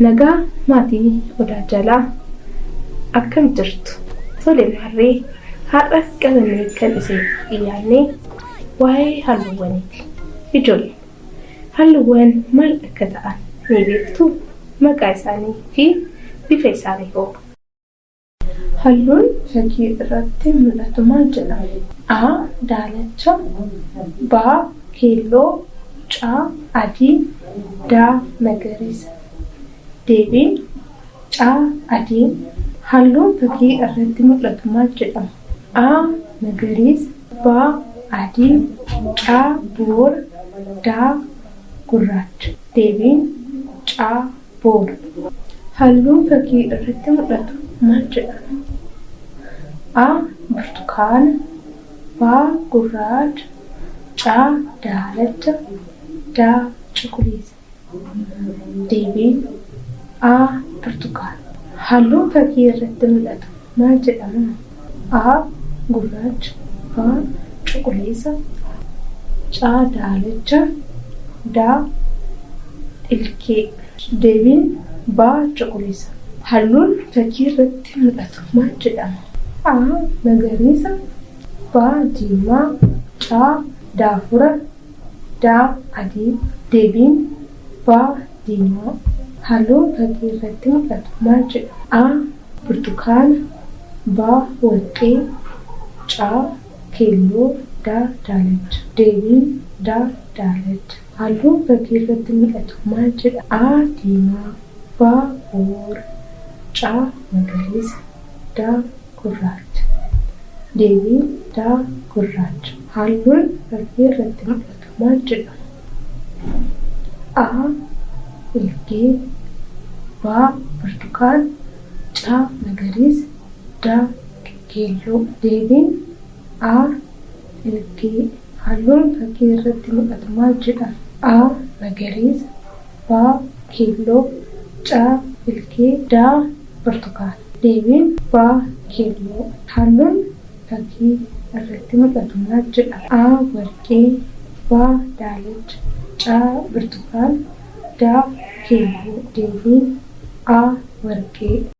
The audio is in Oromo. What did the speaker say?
Nagaa maatii Odaa jalaa akkam jirtu? Tole maarree har'a qabannee kan isin dhiyaanne waa'ee halluuwwaniiti. Ijoollee halluuwwan maal akka ta'an ni beektuu? Maqaa isaanii fi bifa isaanii hoo? Halluun fakkii irratti mul'atu maal jedhama? A. Daalacha B. Keelloo C. Adii D. Magariisa Deebiin C. Adii. Halluun fakkii irratti mul'atu maal jedhama? A. Magariisa B. Adii C. Boora D. Gurraacha Deebiin C. Boora. Halluun fakkii irratti mul'atu maal jedhama? A. Burtukaana B. Gurraacha C. Daalacha D. Cuquliisa Deebiin A. Burtukaana. Halluun fakkii irratti mul'atu maal jedhama? A. Gurraacha B. Cuquliisa C. Daalacha D. Ilkee. Deebiin B. Cuquliisa. Halluun fakkii irratti mul'atu maal jedhama? A. Magariisa B. Diimaa C. Daafura D. Adii Deebiin B. Diimaa. Halluun fakkii irratti mul'atu maal jedhama? A. Burtukaana B. Warqee C. Keelloo D. Daalacha Deebiin D. Daalacha. Halluun fakkii irratti mul'atu maal jedhama? A. Diimaa B. Boora C. Magariisa D. Gurraacha Deebiin D. Gurraacha. Halluun fakkii irratti mul'atu maal jedhama? A. Ilkee B. Burtukaana C. Magariisa D. Keelloo Deebiin A. Ilkee. Halluun fakkii irratti mul'atu maal jedhama? A. Magariisa B. Keelloo C. Ilkee D. Burtukaana Deebiin B. Keelloo. Halluun fakkii irratti mul'atu maal jedhama? A. Warqee B. Daalacha C. Burtukaana D. Keelloo Deebiin A. Warqee.